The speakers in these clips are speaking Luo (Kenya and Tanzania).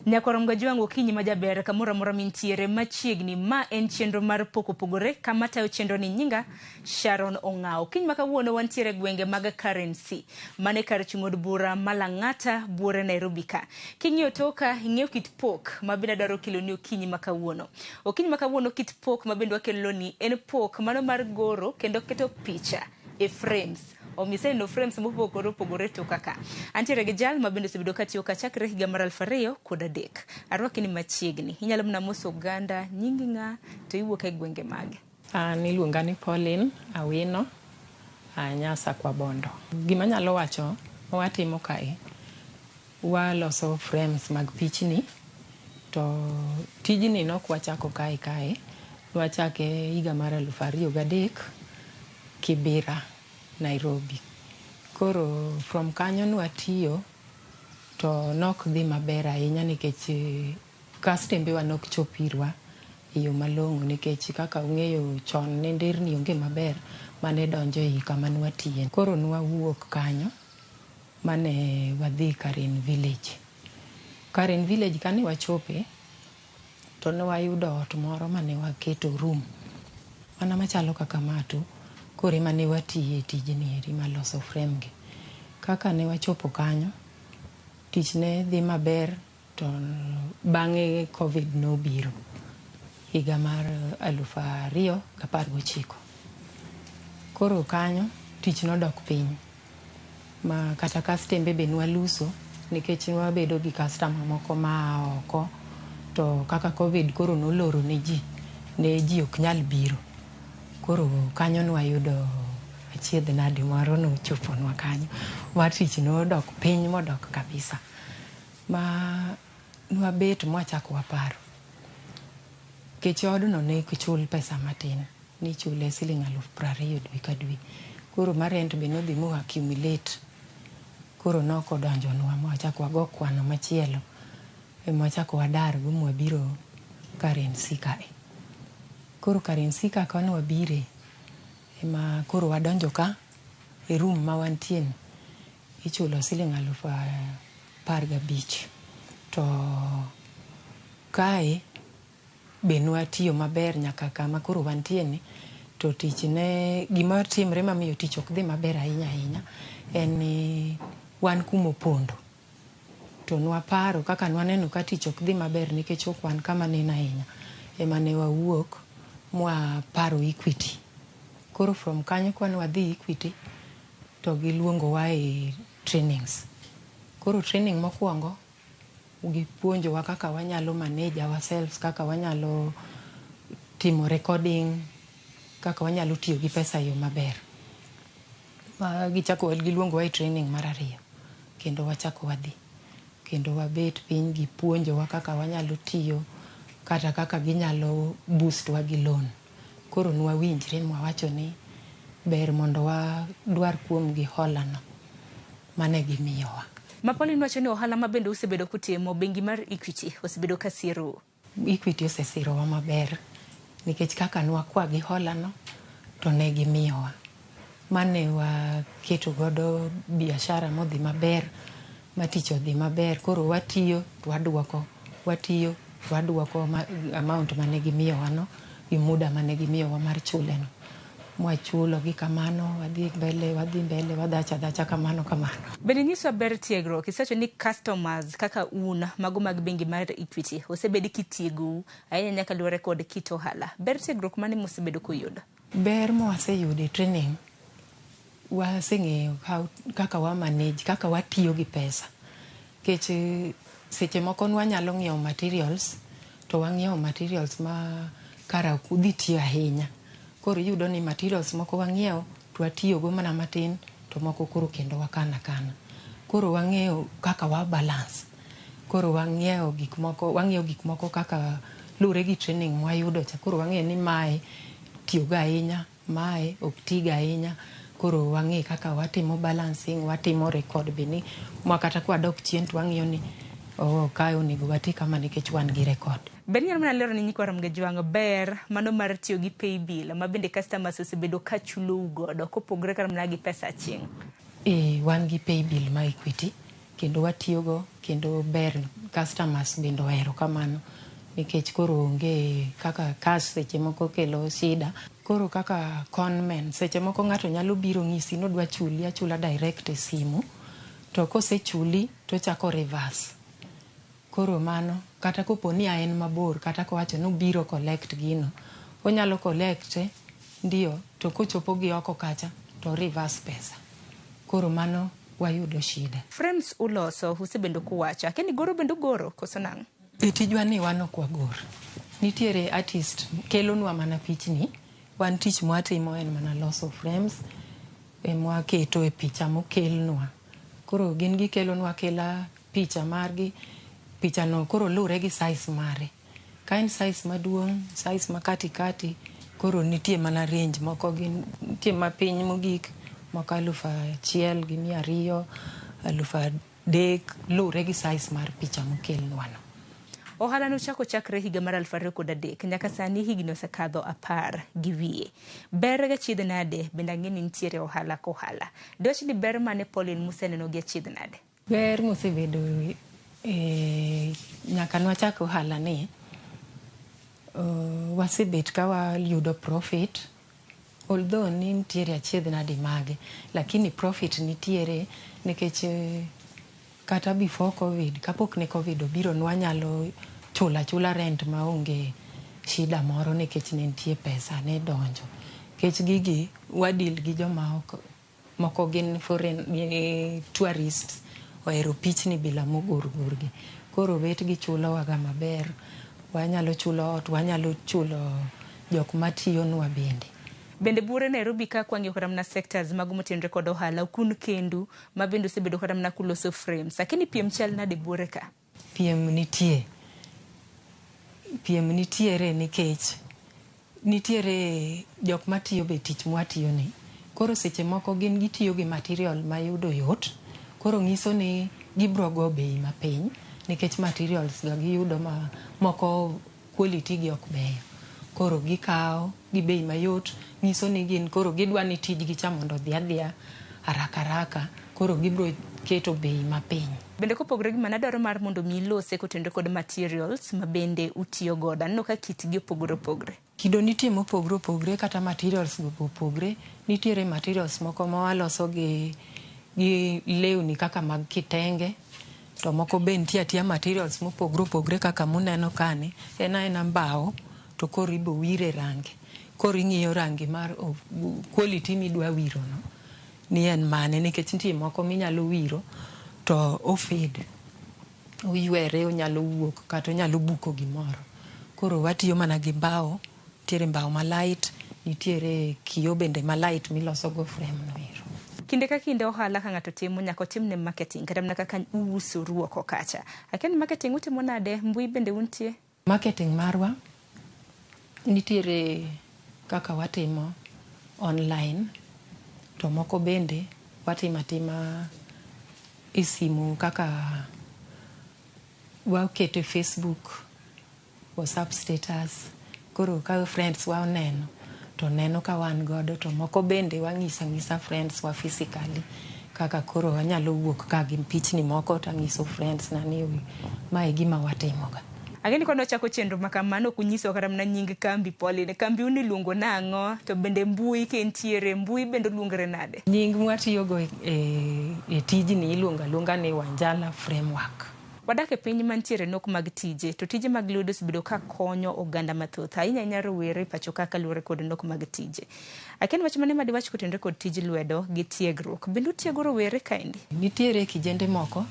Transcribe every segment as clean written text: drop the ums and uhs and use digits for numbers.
Nyakwar Mgajwang' okinyi ma jaber kamoro amora mintiere machiegni. Ma en chenro mar Pok Opogore kama tayo chenro ni nyinga Sharon Ong'awo. Okinyi ma kawuono wantiere e gwenge mag Karen C. Mane kar chung' od bura ma Lang'ata buore Nairobi ka. King'iyo toka ing'eyo kit pok ma bende adwaro keloni okinyi ma kawuono. Okinyi ma kawuono kit pok ma bende wakeloni en pok mano mar goro kendo keto picha e frames. Omiyo iseneno frames mopogore opogore toka ka. Antiere gi jal ma bende osebedo katiyo ka chakre higa mar 2003. Arwaki ni machiegni. Inyalo mana moso oganda, nyingi ng'a, to iwuok e gwenge mage? An iluonga ni Pauline Awino, a Nyasakwa Bondo. Gima anyalo wacho ma watimo kae, waloso frames mag pichni to tijni nok wachako kae kae, nwachake higa mar 2003 Kibera, Nairobi. Koro from kanyo nwatiyo to nok dhi maber ahinya nikech kastembe wa nok chop irwa e yo malong'o nikech kaka ung'eyo chon ne nderni onge maber mane donjo ei kama nwatiye. Koro nwawuok kanyo mane wadhi Karen Village. Karen Village kane wachope to ne wayudo ot moro mane waketo room mana machalo kaka ma tu koro ema ne watiye tijni eri mar loso frame gi. Kaka ne wachopo kanyo, tich ne dhi maber to bang'e Covid nobiro higa mar 2019. Koro kanyo tich nodok piny ma kata kastembe be nwaluso nikech nwabedo gi customer moko maa oko to kaka Covid koro noloro ne ji, ne ji ok nyal biro. Koro kanyo nwayudo achiedh nade moro nochoponwa kanyo ma tich nodok piny modok kabisa. Ma nwabet mwachako waparo. Nikech odno ne ok chul pesa matin, nichule siling 20,000 dwe ka dwe. Koro ma rent be nodhi mo accumulate. Koro nok odonjonwa mwachako wago kwano machielo. Ema wachako wadar go mwabiro Karen C kae. Koro Karen C ka kane wabire, ema koro wadonjo ka e room ma wantie ni, ichulo siling 15,000. To kae be nwatiyo maber nyaka kama koro wantie ni, to tich ne gima timre mamiyo tich ok dhi maber ahinya ahinya en ni wan kumopondo. To nwaparo kaka nwaneno ka tich ok dhi maber nikech ok wan kama neno ahinya, ema ne wawuok mwaparo Equity. Koro from kanyo kane wadhi Equity to giluongowa e trainings. Koro training mokwongo gipuonjowa kaka wanyalo manage ourselves, kaka wanyalo timo recording, kaka wanyalo tiyo gi pesa e yo maber. Ma gichako giluongowa e training mar ariyo kendo wachako wadhi. Kendo wabet piny gipuonjowa kaka wanyalo tiyo kata kaka ginyalo boost wa gi loan. Koro nwawinjre mwawacho ni ber mondo wadwar kuom gi hola no mane gimiyowa. Ma Pauline wacho ni ohala ma bende usebedo kutimo, bengi mar Equity osebedo ka sirou. Equity osesirowa maber nikech kaka nwakwa gi hola no to ne gimiyowa. Mane waketo godo biashara modhi maber ma tich odhi maber. Koro watiyo to waduoko, watiyo to waduoko amount mane gimiyowa no gi muda mane gimiyowa mar chule no. Mwachulo gi kamano, wadhi mbele, wadhi mbele, wadhach adhacha kamano kamano. Bende nyiswa ber tiegruok. Isewacho ni customers kaka un mago mag bengi mar Equity osebed kitiegou ahinya nyaka luwore kod kit ohala. Ber tiegruok mane mosebedo kuyudo? Ber mwaseyudo e training, waseng'eyo kaka wa manage, kaka watiyo gi pesa. Nikech seche moko nwanyalo ng'iewo materials, to wang'iewo materials ma kara ok dhi tiyo ahinya. Koro iyudo ni materials moko wang'iewo to watiyogo mana matin to moko koro kendo wakano akana. Koro wang'eyo kaka wa balance. Koro wang'iewo gik moko, wang'iyo gik moko kaka luwore gi training mwayudo cha. Koro wang'eyo ni mae tiyogo ahinya, mae ok tigo ahinya. Koro wang'e kaka watimo balancing, watimo record be ni ma kata kwadok chien to wang'iyo ni oh, kae onego wati kama nikech wan gi record. Ber inyalo mana lero ne nyikwa Ramogi Jwang' ber mano mar tiyo gi paybill ma bende customers osebedo ka chulou godo kopogore kata mana gi pesa aching'. E, wan gi paybill ma Equity kendo watiyogo kendo ber Customers bende ohero kamano nikech koro onge kaka cash seche moko kelo shida. Koro kaka conmen, seche moko ng'ato nyalo biro ng'isi ni odwa chuli achula direct e simu, to kosechuli tochako reverse. Koro mano kata kopo ni en mabor, kata kowacho ni obiro collect gino, onyalo collect ndio, to kochopo gi oko kacha to reverse pesa. Koro mano wayudo shida. Frames uloso, usebedo kuwacho. Akia ni goro bende ugoro koso nang'o? E tijwa ni wan ok wagor. Nitiere artist kelonwa mana pichni. Wan tich mwatimo en mana loso frames emwaketo e picha mokelnwa. Koro gin gikelonwa akela picha margi, pichano koro lure gi size mare. Ka en size maduong', size ma katikati, koro nitie mana range moko gin nitie mapiny mogik, moko 1200, 3000, lure gi size mar picha mokelnwa no. Ohala nochako chakre higa mar 2003 nyaka sani higni osekadho 10 gi wiye. Ber gi achiedh nade bende ang'e ni nitiere ohala kohala. Diwach ni ber mane Pauline museneno gi achiedh nade? Ber mosebedo nyaka nwachak ohala ni, wasebet ka wayudo profit, although ni nitiere achiedh nade mage, lakini profit nitiere nikech kata before COVID, kapok ne COVID obiro, nwanyalo chulo achula rent maonge shida moro nikech ne nitie pesa ne donjo. Nikech gigi wa deal gi joma ok moko gin foreign tourists ohero pichni bila mogor gor gi. Koro bet gichulowa ga maber, wanyalo chulo ot, wanyalo chulo jok matiyonwa bende. Bende buore Nairobi ka kwang'iyo kata mana sectors mago motenore kod ohala, ok un kendu ma bende osebedo kata mana kuloso frames. Lakini piem chal nade buore ka? Piem nitie. Piem nitiere nikech nitiere jok matiyo be tich mwatiyo ni. Koro seche moko gin gitiyo gi material mayudo yot, koro ng'iso ni gibro go bei mapiny nikech materials ga giyudo ma moko quality gi ok beyo. Koro gikawo gi bei mayot, nyiso ni gin koro gidwa ni tijgi cha mondo odhi adhiya haraka haraka, koro gibro keto bei mapiny. Bende kopogore gi mano, adwaro mar mondo mi ilose kotenore kod materials ma bende utiyo godo. Aneno ka kitgi opogore opogore. Kido nitie mopogore opogore kata materials go opogore. Nitiere materials moko ma waloso gi lewni kaka mag kitenge, to moko be nitie atiya materials mopogore opogore kaka muneno kani, en aena mbao to koro ibo wire rangi. Koro ing'iyo rangi mar quality midwa wiro no ni en mane, nikech nitie moko minyalo wiro to o fade, oywere, onyalo wuok kata onyalo buko gimoro. Koro watiyo mana gi mbao, nitiere mbao ma light, nitiere kioo bende ma light miloso go frame no ero. Kinde ka kinde ohala ka ng'ato timo nyaka otimne marketing kata mana kaka uusoru oko kacha. Akia ni marketing utimo nade, mbui bende untie? Marketing marwa nitiere kaka watimo online, to moko bende watimo atima e simu kaka waketo e Facebook, WhatsApp status. Koro ka friends wa oneno to neno ka wan godo, to moko bende wang'iso ang'isa friends wa physically kaka koro wanyalo wuok ka gi pichni moko tang'iso friends na ni mae e gima watimoga. Ang'e ni kane wachako chenro ma kamano ok unyisowa kata mana nying kambi Pauline. Kambiu ni iluongo nang'o? To bende mbui kintiere, mbui bende oluongre nade? Nying mwatiyogo e tijni iluongo aluonga ni Wanjala Framework. Wadak e piny mantiere nok mag tije, to tije mag lwedo osebedo ka konyo oganda mathoth, ahinya ahinya rowere pacho ka kaluwore kod nok mag tije. Akia ni wach mane ma diwach kotenore kod tij lwedo gi tiegruok. Bende utiego rowere kaendi? Nitiere kijende moko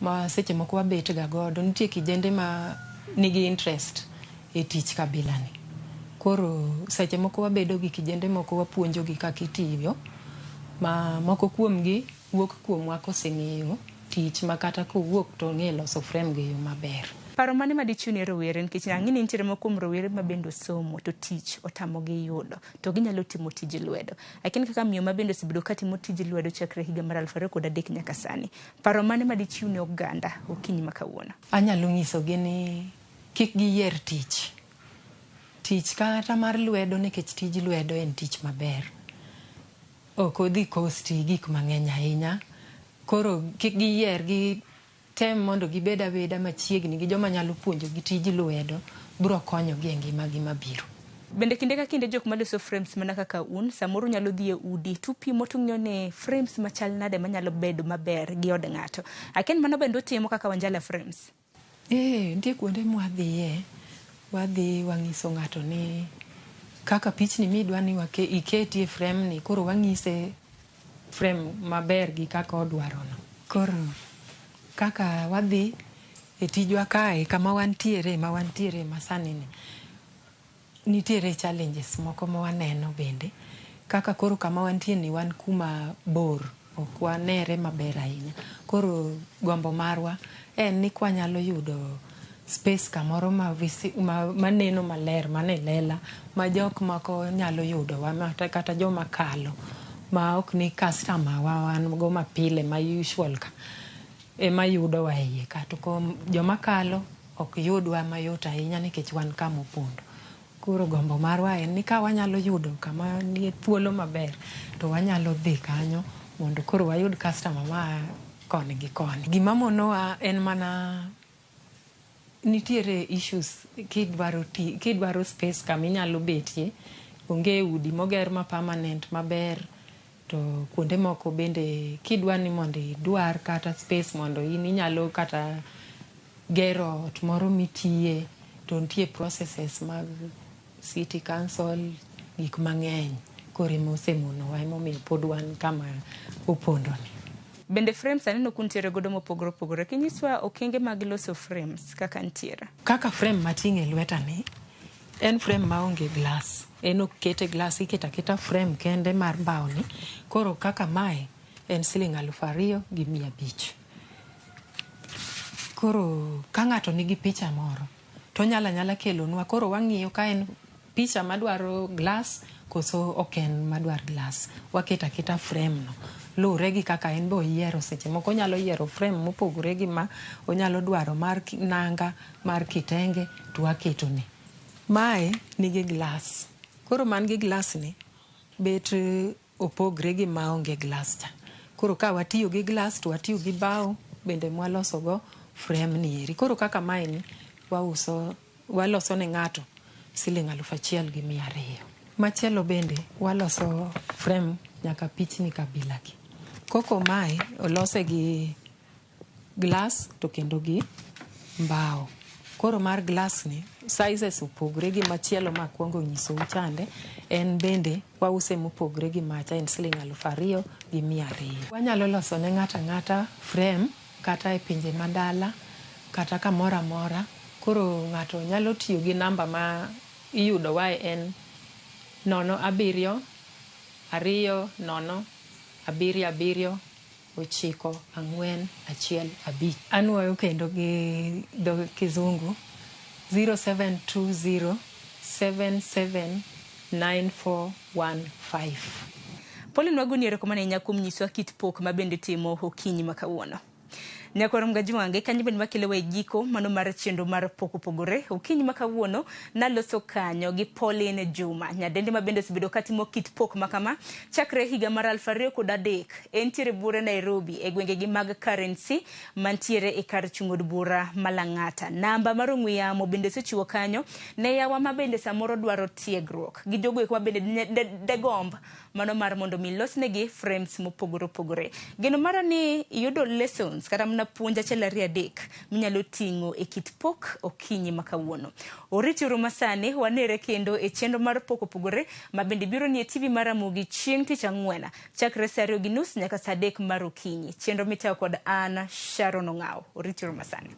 ma seche moko wabet ga godo, nitie kijende ma nigi interest e tich kabila ni. Koro seche moko wabedo gi kijende moko wapuonjogi kaka itiyo, ma moko kuomgi wuok kuomwa koseng'eyo tich ma kata kowuok to ong'e loso frame gi e yo maber. Paro mane ma dichiw ne rowere nikech ang'e ni nitiere moko kuom rowere ma bende osomo to tich otamogi yudo to ginyalo timo tij lwedo. Lakini kaka miyo ma bende osebedo katimo tij lwedo chakre higa mar 2003 nyaka sani. Paro mane ma dichiw ne oganda okinyi ma kawuono? Anyalo nyisogi ni kik giyier tich. Tich kata mar lwedo nikech tij lwedo en tich maber. Ok odhi costi gik mang'eny ahinya. Koro kik giyier gi Gitem mondo gibed abeda machiegni gi joma nyalo puonjogi tij lwedo, biro konyogi e ngimagi mabiro. Bende kinde ka kinde jok maloso frames mana kaka un, samoro unyalo dhi e udi tupimo tung'iyo ni frames machal nade manyalo bedo maber gi od ng'ato. Akia ni mano bende utimo kaka Wanjala Frames? Ee, nitie kuonde mwadhiye, wadhi wang'iso ng'ato ni kaka pichni midwa ni iketi e frame ni, koro wang'ise frame maber gi kaka odwarono. Koro kaka wadhi e tijwa kae kama wantiere ma wantiere masani ni, nitiere challenges moko ma waneno bende kaka koro kama wantie ni wan kuma bor, ok wanere maber ahinya. Koro gombo marwa en ni kwanyalo yudo space kamoro ma maneno maler, mane lela, ma jok moko nyalo yudowa, kata joma kalo ma ok ni customer wa wan go mapile ma usual ka ema yudowa e iye ka. To joma kalo ok yudwa mayot ahinya nikech wan kama opondo. Koro gombo marwa en ni ka wanyalo yudo kama nie thuolo maber to wanyalo dhi kanyo mondo koro wayud customer ma koni gi koni. Gima monowa en mana nitiere issues kidwaro space kama inyalo betie, onge udi moger ma permanent maber, to kuonde moko bende kidwa ni mondo idwar kata space mondo in inyalo kata gero ot moro mitiye, to nitie processes mag city council, gik mang'eny. Koro ema osemonowa, emomiyo pod wan kama opondoni. Bende frames aneno kuntiere godo mopogore opogore. Kinyiswa okenge mag loso frames kaka ntiere. Kaka frame mating'o e lweta ni en frame maonge glass. En ok kete glass, iketo aketa frame kende mar mbao ni. Koro kaka mae en siling 2,500. Koro ka ng'ato nigi picha moro to onyalo anyala kelonwa, koro wang'iyo ka en picha madwaro glass koso ok en madwar glass. Waketo aketa frame no luwre gi kaka en be oyiero. Seche moko onyalo yiero frame mopogore gi ma onyalo dwaro mar nanga, mar kitenge, to waketone. Mae nigi glass. Koro man gi glass ni bet opogre gi maonge glass cha. Koro ka watiyo gi glass to watiyo gi bao bende mwaloso go frame ni eri. Koro kaka mae ni wauso, waloso ne ng'ato siling 1,200. Machielo bende waloso frame nyaka pichni kabila gi. Koko mae olose gi glass to kendo gi mbao. Koro mar glass ni sizes opogre gi machielo makwongo nyisou chande, en bende wause mopogre gi macha, en siling 2,200. Wanyalo loso ne ng'ato ang'ata frame kata e pinje madala kata kamoro amora. Koro ng'ato nyalo tiyo gi namba ma iyudowae en 0 7 2 0 7 7 9 4 1 5. Anuoyo kendo gi dho kizungu 0720 779415. Pauline, wagoni erokamano ahinya kuom nyiswa kit pok ma bende timo okinyi ma kawuono. Nyakwar Mgajwange, kanyo bende makelewa e giko mano mar chenro mar pok opogore. Okinyi ma kawuono naloso kanyo gi Pauline Juma, nyadendi ma bende osebedo katimo kit pok ma kama chakre higa mar 2003. Entiere buore Nairobi e gwengegi mag Currency mantiere e kar chung' od bura ma Lang'ata. Namba mar ong'we yamo bende osechiwo kanyo ne yawa ma bende samoro dwaro tiegruok gi jogo eko ma bende degomb mano mar mondo mi losnegi frames mopogore opogore. Geno mara ni iyudo lessons kata mana puonj achiel ariyo adek minyalo ting'o e kit pok okinyi ma kawuono. Oritiuru masani wanere kendo e chenro mar pok opogore ma bende biro ni e TV mar Ramogi chieng' tich ang'wen chakre saa 2:30 nyaka saa 3 mar okinyi. Chenro mitayo kod an Sharon Ong'aw. Oritiuru masani.